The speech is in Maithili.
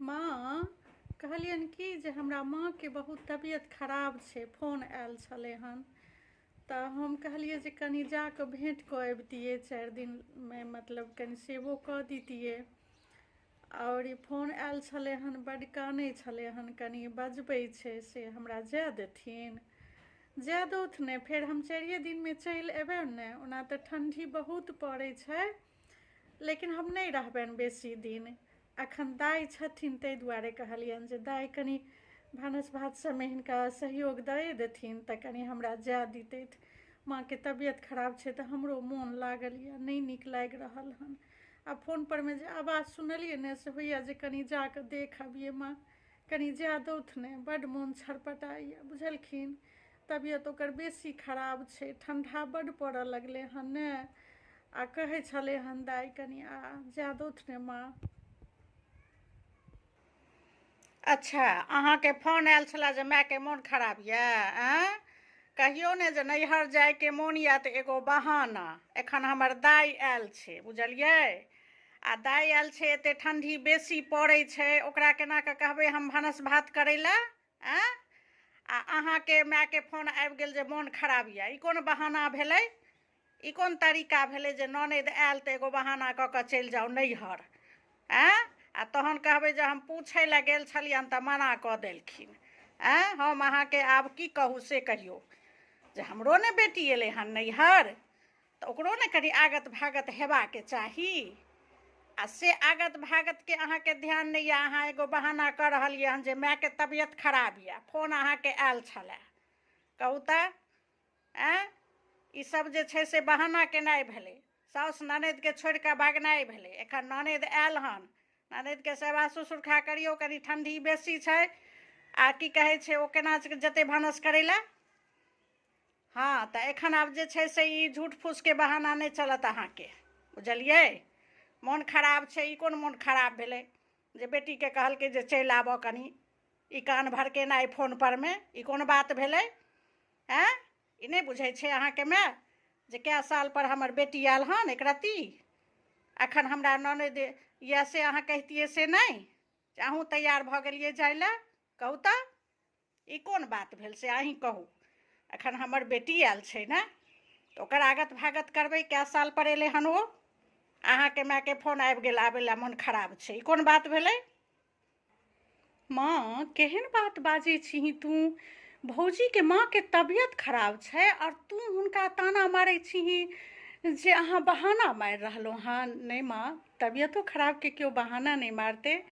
माँ कहलियनि कि जे हमरा माँके बहुत तबियत खराब छै फोन आयल छलै हन तऽ हम कहलियै जे कनि जा कऽ भेँट कऽ अबितियै चारि दिनमे मतलब कनि सेवो कऽ दितियै आओर ई फोन आयल छलै हन बड्ड कानै छलै हन कनि बजबै छै से हमरा जाय देथिन जाय दौथ ने फेर हम चारिये दिनमे चलि अयबनि ने ओना तऽ ठण्डी बहुत पड़ै छै लेकिन हम नहि रहबनि बेसी दिन अखन दाइ छथिन ताहि दुआरे कहलियनि जे दाइ कनि भानस भात सबमे हिनका सहयोग दए देथिन तऽ कनि हमरा जाय दितथि माँके तबियत खराब छै तऽ हमरो मोन लागल यऽ नहि नीक लागि रहल हन आ फोन परमे जे आवाज सुनलियै ने से होइए जे कनि जाकऽ देख अबियै माँ कनि जाय दौथ ने बड्ड मोन छरपटाइए बुझलखिन तबियत ओकर बेसी खराब छै ठण्डा बड्ड पड़ऽ लगलै हन ने आ कहै छलै हन दाइ कनि आ जाय दौथ ने माँ अच्छा अहाँके फोन आयल छलए जे मायके मोन खराब यए आँय कहियौ ने जे नैहर जायके मोन यए तऽ एगो बहाना एखन हमर दाइ आयल छै बुझलियै आ दाइ आयल छै एते ठण्डी बेसी पड़ै छै ओकरा केना कऽ कहबै हम भानस भात करै लए आँय आ अहाँके मायके फोन आबि गेल जे मोन खराब यए ई कोन बहाना भेलै ई कोन तरीका भेलै जे ननैद आयल तऽ एगो बहाना कऽ कऽ चलि जाउ नैहर आँय आ तहन कहबै जे हम पूछै लए गेल छलियनि तऽ मना कऽ देलखिन आँय हम अहाँके आब की कहू से कहियौ जे हमरो ने बेटी एलै हन नैहर तऽ ओकरो ने कनि आगत भागत हेबाके चाही आ से आगत भागतके अहाँके ध्यान नहि यऽ अहाँ एगो बहाना कऽ रहलियै हन जे मायके तबियत खराब यऽ फोन अहाँके आयल छलए कहू तऽ आँय ई सब जे छै से बहाना केनाइ भेलै साउस ननदिके छोड़ि कऽ भागनाइ भेलै एखन ननदि आयल हन ननदिके सेवा शुश्रूषा करियौ कनि ठण्डी बेसी छै आ की कहै छै ओ केना जेतै भानस करै लए हँ तऽ एखन आब जे छै से ई झूठ फूसके बहाना नहि चलत अहाँके बुझलियै मोन खराब छै ई कोन मोन खराब भेलै जे बेटीके कहलकै जे चलि आबऽ कनि ई कान भड़केनाइ फोन परमे ई कोन बात भेलै आँय ई नहि बुझै छै अहाँके माय जे कए साल पर हमर बेटी आयल हन एकरत्ती एखन हमरा ननदि यए से अहाँ कहितियै से नहि जे अहूँ तैयार भऽ गेलियै जाय लए कहू तऽ ई कोन बात भेल से अहीँ कहू एखन हमर बेटी आयल छै ने तऽ ओकर आगत भागत करबै कए साल पर एलै हन ओ अहाँके मायके फोन आबि गेल आबै लए मोन खराब छै ई कोन बात भेलै माँ केहन बात बाजै छिही तू भौजीके माँके तबियत खराब छै आओर तू हुनका ताना मारै छिही जे अहाँ बहाना मारि रहलहुँ हँ नहि माँ तबियतो खराबके केओ बहाना नहि मारतै।